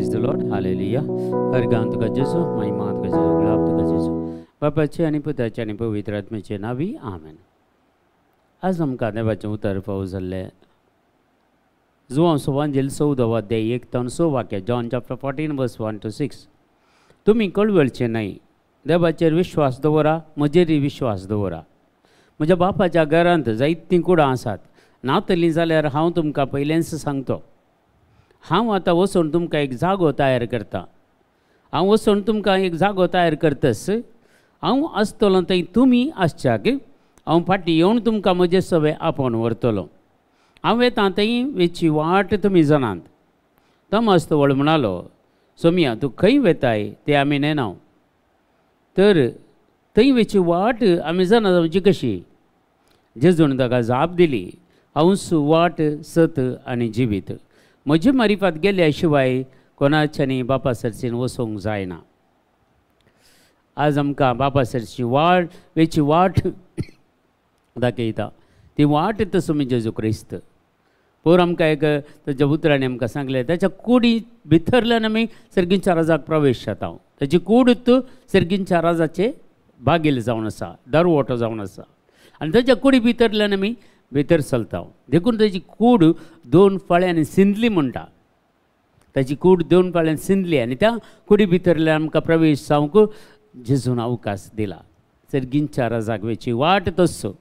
Praise the Lord, hallelujah. हर गांव तुका जेजू, महिमा तुका जेजू, गुलाब तुका जेजू, बापाचे आनी पुताचे आनी पवित्र आत्म्याचे नावी, आमेन. आज आमकां देवाचें उतर फावो जाल्लें जुवांव सुवांजेल 14 अध्याय 1 ते 6 वाक्य, John chapter 14 verse 1 to 6. तुमी कळवळचे न्हय, देवाचेर विश्वास दवरा, म्हजेरय विश्वास दवरा. म्हज्या बापाच्या घरांत जायतीं कुडां आसात, नातलीं जाल्यार हांव तुमकां पयलेंच सांगतो. हांव आतां वचून तुमकां एक जागो तयार करता. हांव वचून तुमकां एक जागो तयार करतस हांव आसतलो थंय तुमी आसच्याक हांव फाटीं येवन तुमकां म्हजे सवे आपोवन व्हरतलो. हांव येता थंय वेची वाट तुमी जाणात. तोमास तवळ म्हणालो, सोमिया तूं खंय वेताय तें आमी नेणाव, तर थंय वेची वाट आमी जाणा जावची कशी? जेजून ताका जाप दिली, हांवच वाट, सत आनी जिवीत. म्हजे मारिफात गेल्या शिवाय कोणाच्यानी बापा सरसीन वचूंक जायना. आज आमकां बापा सरची वाट वेची वाट दाखयता, ती वाट तसो म्हणजे जेजू क्रिस्त. पोर आमकां एक ताच्या उतरांनी आमकां सांगलें, ताच्या कुडी भितरल्यान आमी सर्गींच्या राजाक प्रवेश जाता. ताची कूड सर्गींच्या राजाचे बागेल जावन आसा, दरवटो जावन आसा, आनी ताच्या कुडी भितरल्यान आमी भितर चलता. देखून ताची कूड 2 फाळ्यांनी सिंदली म्हणटा. ताची कूड 2 फाळ्यांनी सिंदली आनी त्या कुडी भितरल्यान आमकां प्रवेश जावंक जेजून अवकाश दिला. सर्गींच्या राजाक वेची वाट तसो.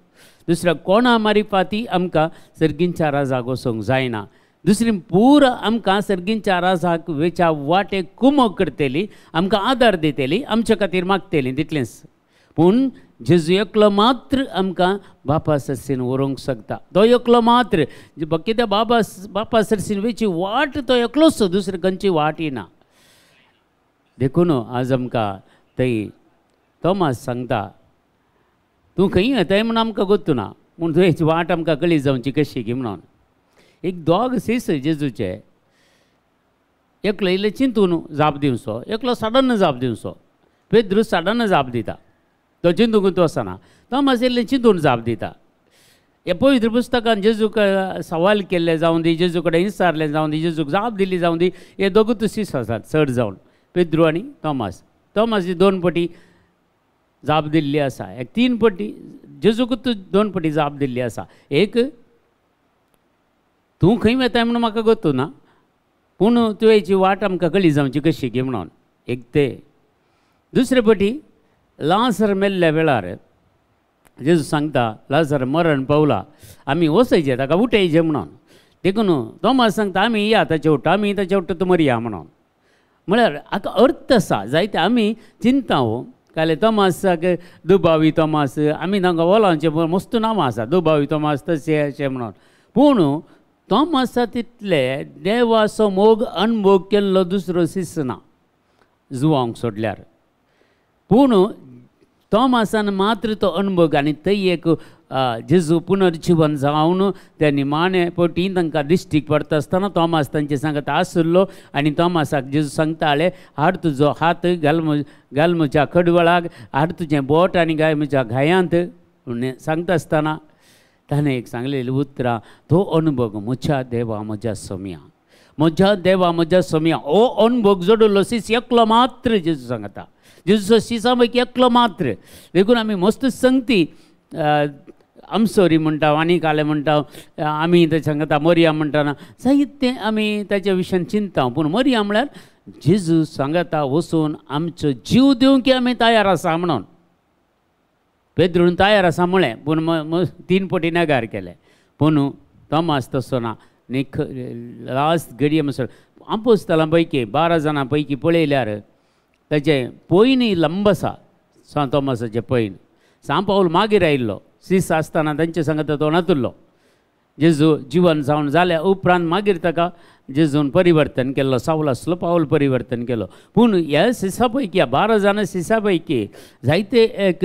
दुसऱ्या कोणा मारिफाती आमकां सर्गींच्या राजाक वचूंक जायना. दुसरी पुरा आमकां सर्गींच्या राजाक वेच्या वाटे कुमक करतली, आमकां आदार दितली, आमच्या खातीर मागतली, तितलेंच. पूण जेजू एकलो मात्र आमकां बापा सरसीन व्हरूंक शकता. तो एकलो मात्र कित्याक बाबा बापा सरसीन वेची वाट तो एकलोच, दुसरी खंयची वाट ना. देखून आज आमकां थंय तोमास सांगता, तूं खंय येताय म्हूण आमकां गोत्तू ना, पूण तुवें वाट आमकां कळी जावची कशी की म्हणून. एक दोग सीस जेजूचे, एकलो इल्लें चिंतून जाप दिवचो, एकलो सडन जाप दिवचो. पेद्रू सडन जाप दिता, तो चिंतूंक तो आसना. तोमास इल्लें चिंतून जाप दिता. हे पवित्र पुस्तकान जेजूक सवाल केल्ले जावं दी, जेजू कडेन विचारलें जावं दी, जेजूक जाप दिली जावं दी, हे दोगूच सीस आसात चड जावन, पेद्रू आनी तोमास. तोमास ही 2 पटी जाप दिल्ली आसा, एक 3 पटी जेजूकूच 2 पटी जाप दिल्ली आसा. एक, तूं खंय वेताय म्हणून म्हाका गोत्तू ना, पूण तुवेची वाट आमकां कळी जावची कशी की म्हणून एक ते. दुसरे पटी लाजर मेल्ल्या वेळार जेजू सांगता, लाजर मरण पावला, आमी वचयचे ताका उठयचे म्हणून. देखून तोमास सांगता, आमी या ताचे उठ्ठा, आमी ताचे उठ्ठा तूं मरया म्हणून. म्हळ्यार हाका अर्थ आसा जायते आमी चिंता हो. काले तोमासाक दुबावी तोमास, आमी तांकां वोलांचे मस्त नांवां आसा, दुबावी तोमास तशें अशें म्हणून. पूण तोमासा तितले देवाचो मोग अनभोग केल्लो दुसरो शिस्त ना जुवांक सोडल्यार. पूण तोमासान मात्र तो अनभोग आनी थंय एक जेजू पुनर्जिवन जावन त्या निमाणे पटी तांकां दिश्टीक पडटा आसतना तोमास तांचे सांगता आसलो. आनी तोमासाक जेजू सांगताले, हाड तुजो हात घाल घाल म्हज्या खडवळाक, हाड तुजें बोट आनी घाल म्हज्या घायांत सांगता आसतना ताणें एक सांगलेलीं उतरां, तो अनभोग म्हज्या देवा म्हज्या सोम्या, म्हज्या देवा म्हज्या सोम्या. हो अनभोग जोडिल्लो सीस एकलो मात्र जेजू सांगता. जेजूचो सिसा पैकी एकलो मात्र. देखून आमी मस्त संगती आमसोरी म्हणटा, आनी काले म्हणटा, आमी ते सांगता मोरया म्हणटाना जायते आमी ताच्या विशयान चिंता. पूण मोरया म्हळ्यार जेजू सांगता वचून आमचो जीव दिवंक आमी तयार आसा म्हणून. पेद्रून तयार आसा म्हळें, पूण 3 पटी नेगार केलें. पूण तोमास तसो ना. निख लास्ट घडये म्हणसर आपोस्तलां पैकी 12 जाणां पैकी पळयल्यार ताचें पयनूय लंब आसा, सांत तोमासाचें पयन. सांत पावल मागीर आयिल्लो, सीस आसतना तांचे सांगता तो नातुल्लो. जेजू जिवन जावन जाल्या उपरांत मागीर ताका जेजून परिवर्तन केल्लो, सावल आसलो पावल परिवर्तन केलो. पूण ह्या सिसा पैकी, ह्या 12 जाणां सिसा पैकी जायते एक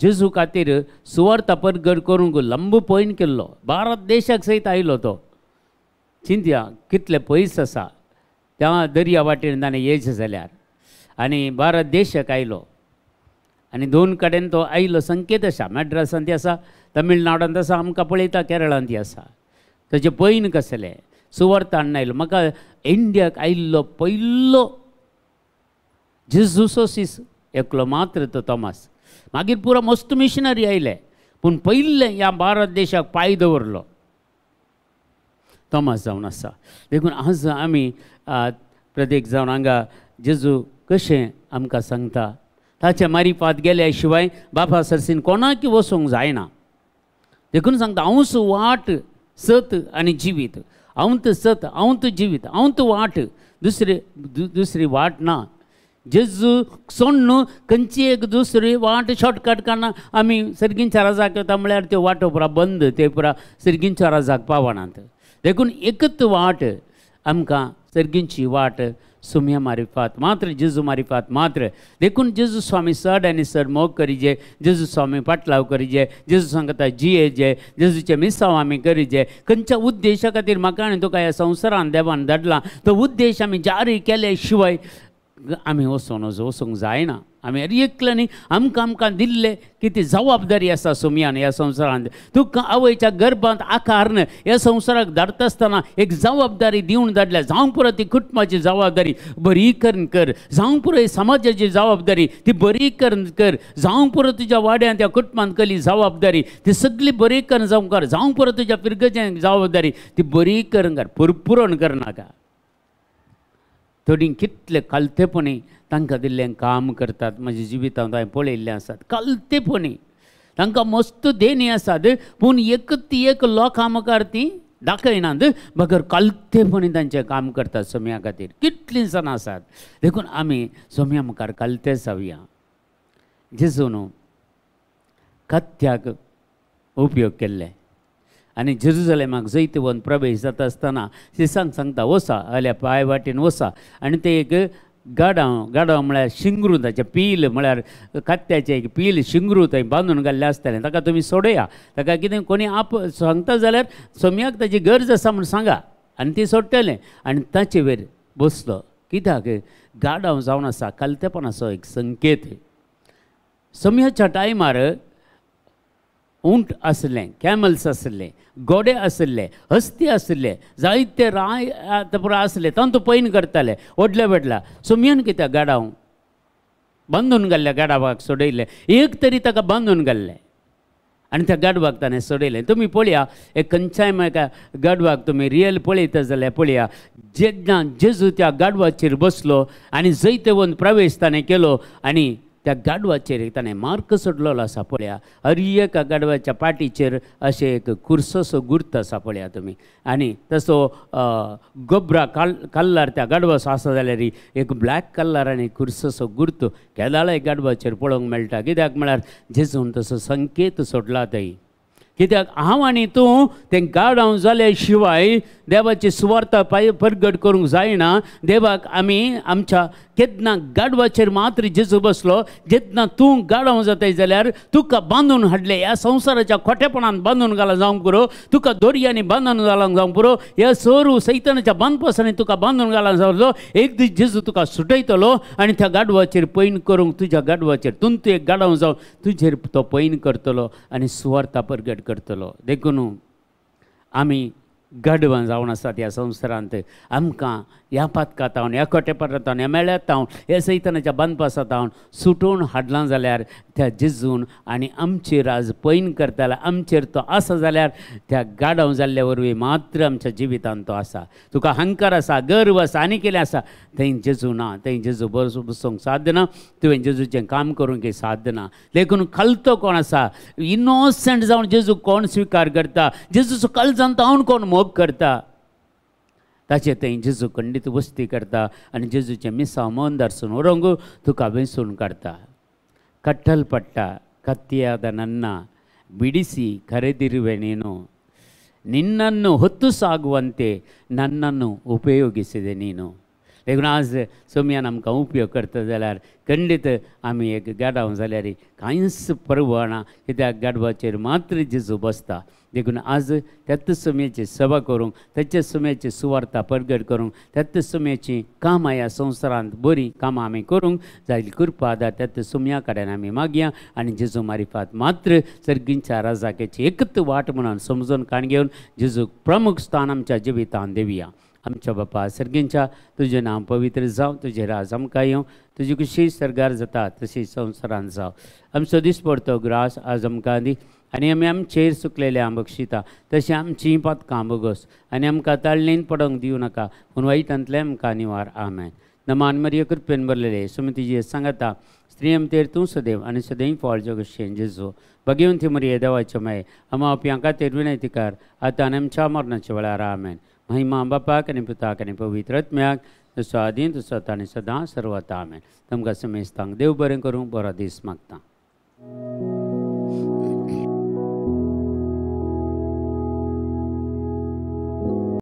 जेजू खातीर सुवार्ता परगट करूंक लंब पयन केल्लो. भारत देशाक सयत आयलो तो. चिंतया कितले पयस आसा त्या दर्या वाटेन ताणें येयचें जाल्यार, आनी भारत देशाक आयलो. आनी 2 कडेन तो आयलो संकेत आसा, मॅड्रासांत आसा, तमिळनाडांत आसा, आमकां पळयता केरळांत आसा. ताचें पयन कसलें, सुवार्थ हाडून आयलो. म्हाका इंडियाक आयिल्लो पयलो जेजूचो सीस एकलो मात्र तो तोमास. मागीर पुरो मस्त मिशनरी आयले, पूण पयलें ह्या भारत देशाक पांय दवरलो तोमास जावन आसा. देखून आज आमी प्रत्येक जावन हांगा जेजू कशें आमकां सांगता, ताचे मारिफात गेल्या शिवाय बापा सरसीन कोणाक वचूंक जायना. देखून सांगता, हांवच वाट सत आनी जिवीत, हांव सत, हांव जिवीत, हांव वाट, दुसरी दुसरी वाट ना. जेजू सोडून खंयची एक दुसरी वाट शॉर्टकट काडना. आमी सर्गींच्या राजाक वता म्हळ्यार त्यो वाटो पुरा बंद, ते पुरा सर्गींच्या राजाक पावनात. देखून एकच वाट आमकां सर्गींची वाट सुम्या मारिफात मात्र, जेजू मारिफात मात्र. देखून जेजू स्वामी चड आनी चड मोग करिजे, जेजू स्वामी पाटलाव करिजे, जेजू सांगता जियेजे, जेजूचें मिसांव आमी करिजे. खंयच्या उद्देशा खातीर म्हाका आनी तुका ह्या संवसारान देवान धाडला तो उद्देश आमी जारी केले शिवाय आमी वचोन वचूंक जायना. आमी एकल्यानी आमकां आमकां दिल्ले कितें जबाबदारी आसा सुमयान ह्या संवसारांत. तुका आवयच्या गर्भांत आकारून ह्या संवसाराक धाडटा आसतना एक जबाबदारी दिवन धाडल्या. जावंक पुरो ती कुटुंबाची जबाबदारी बरी करून कर, जावंक पुरो समाजाची जबाबदारी ती बरी करून कर, जावंक पुरो तुज्या वाड्यांत त्या कुटुंबांत केली जबाबदारी ती सगळी बरी करून जावंक कर, जावंक पुरो तुज्या फिरगजें जबाबदारी ती बरी करून कर, पुरपुरण करनाका. थोडीं कितले कालतेपणी तांकां दिल्लें काम करतात. म्हज्या जिवितांत हांवें पळयिल्लें आसात कालतेपणी तांकां मस्त देणी आसात, पूण एक ती एक लोकां मुखार ती दाखयनात, बगर कालतेपणी तांचें काम करतात सोम्या खातीर. कितलीं जाणां आसात. देखून आमी सोम्या मुखार कालते जावया. जेजून कथ्याक उपयोग केल्ले आनी जेरुजलेमाक जैतवंत प्रवेश जाता आसतना शिसांक सांगता, वसा जाल्यार पांय वाटेन वसा. आनी ते एक गाडांव, गाडांव म्हळ्यार शिंगरू, ताचें पील म्हळ्यार कात्याचें एक पील शिंगरू थंय बांदून घाल्लें आसतालें. ताका तुमी सोडया, ताका कितें कोणी आप सांगता जाल्यार सोम्याक ताची गरज आसा म्हूण सांगा आनी ती सोडटलें. आनी ताचे वयर बसलो. कित्याक गाडांव जावन आसा कालतेपणाचो एक संकेत. सोम्याच्या टायमार उंट आसलें, कॅमल्स आसले, घोडे आसले, हस्ती आसले, जायते राय आतां पुरो आसले, तांतू पैन करताले व्हडल्या व्हडल्या. सोम्यान कित्याक गाडांव बांदून घाल्ल्या गाडावाक सोडयलें, एक तरी ताका बांदून घाल्लें आनी त्या गाडवाक ताणें सोडयलें. तुमी पळया एक खंयच्याय म्हाका गाडवाक तुमी रियल पळयता जाल्यार पळया, जेन्ना जेजू त्या गाडवाचेर बसलो आनी जैतवंत प्रवेश ताणें केलो आनी त्या गाडवाचेर ताणें मार्क सोडलेलो आसा पळया. हर एका गाडवाच्या पाटीचेर अशें एक कुर्सोसो गुर्त आसा पळया तुमी. आनी तसो गोबरा कल्लर त्या गाडवाचो आसा जाल्यार एक ब्लॅक कलर आनी कुर्सोसो गुर्त केदाळाय गाडवाचेर पळोवंक मेळटा. कित्याक म्हळ्यार जेजून तसो संकेत सोडला थंय. कित्याक हांव आनी तूं तें गाडांव जाल्या शिवाय देवाची सुवार्थ परगट करूंक जायना. देवाक आमी आमच्या केन्ना गाडवाचेर मात्र जेजू बसलो, जेन्ना तूं गाडांव जाताय जाल्यार तुका बांदून हाडलें ह्या संवसाराच्या खोटेपणान बांदून घाला जावंक पुरो, तुका दोरयांनी बांदून घाला जावंक पुरो, ह्या सोरू सैतानाच्या बांदपासांनी तुका बांदून घाला जावलो. एक दीस जेजू तुका सुटयतलो आनी त्या गाडवाचेर पैन करूंक तुज्या गाडवाचेर तूं तूं एक गाडांव जावन तुजेर तो पैन करतलो आनी सुवार्था परगट करतलो. देखून आमी गाडवां जावन आसात ह्या संवसारांत. आमकां ह्या पातकांत ह्या खोटेपणांत ह्या मेळ्यांत ह्या सैतानाच्या बांदपासांत सुटोवन हाडलां जाल्यार त्या जेजून आनी आमचेर आज पैन करताल्या, आमचेर तो आसा जाल्यार त्या गाडांव जाल्ल्या वरवीं मात्र आमच्या जिवितांत तो आसा. तुका हंकार आसा, गर्व आसा, आनी कितें आसा, थंय जेजू ना, थंय जेजू बसोवंक साध्य ना, तुवें जेजूचें काम करूंक साध्य ना. देखून खालतो कोण आसा, इनोसंट जावन जेजू कोण स्विकार करता, जेजूचो काळजांत हांव कोण मोग करता, ताचे थंय जेजू खंडीत वस्ती करता आनी जेजूचें मिसांव मन दर्शन व्हरूंक तुका वेंचून काडटा. ಕಟ್ಟಲ್ಪಟ್ಟ ಕತ್ತಿಯಾದ ನನ್ನ ಬಿಡಿಸಿ ಕರೆದಿರುವೆ ನೀನು, ನಿನ್ನನ್ನು ಹೊತ್ತು ಸಾಗುವಂತೆ ನನ್ನನ್ನು ಉಪಯೋಗಿಸಿದೆ ನೀನು. देखून आज सोमयान आमकां उपयोग करता जाल्यार खंडीत आमी एक गाडाव जाल्यार कांयच परवा ना, कित्याक गाडवाचेर मात्र जेजू बसता. देखून आज त्याच सुम्याची सभा करूंक, त्याच सुम्याची सुवार्ता परगट करूंक, त्याच सुम्याची कामां ह्या संवसारांत बरीं कामां आमी करूंक जाय कृपा आदार त्याच सुम्या कडेन आमी मागया आनी जेजू मारिफात मात्र सर्गींच्या राजाकेची एकच वाट म्हणून समजून काण घेवन जेजूक प्रमुख स्थान आमच्या जिवितांत दिवया. आमच्या बापा सर्गींच्या, तुजें नांव पवित्र जावं, तुजें राज आमकां येवं, तुजी खुशी सर्गार जाता तशी संवसारांत जावं. आमचो दिसपडतो ग्रास आज आमकां दी आनी आमी आमचेर सुकलेले आम बक्षिता तशें आमचीं पातकां बोगस आनी आमकां ताळणेन पडोवंक दिवं नाका, पूण वायटांतलें आमकां निवार. आमेन. नमान मरिया, कृपेन भरलेले, सुमतीजी सांगता, स्त्री आमतेर तूं सदैव आनी सदैव फळ जगशेन जेजू. भगवंती मरिये, देवाचे माये, आमा आपल्या खातीर विनंती कर, आतां आनी आमच्या मरणाच्या वेळार. आमेन. महिमा बापाक आनी पुताक आनी पवित्र आत्म्याक, जसो आदीं तसो आतां आनी सदां सर्वता. आमेन. तुमकां समेस्तांक देव बरें करूं, बरो दीस मागता.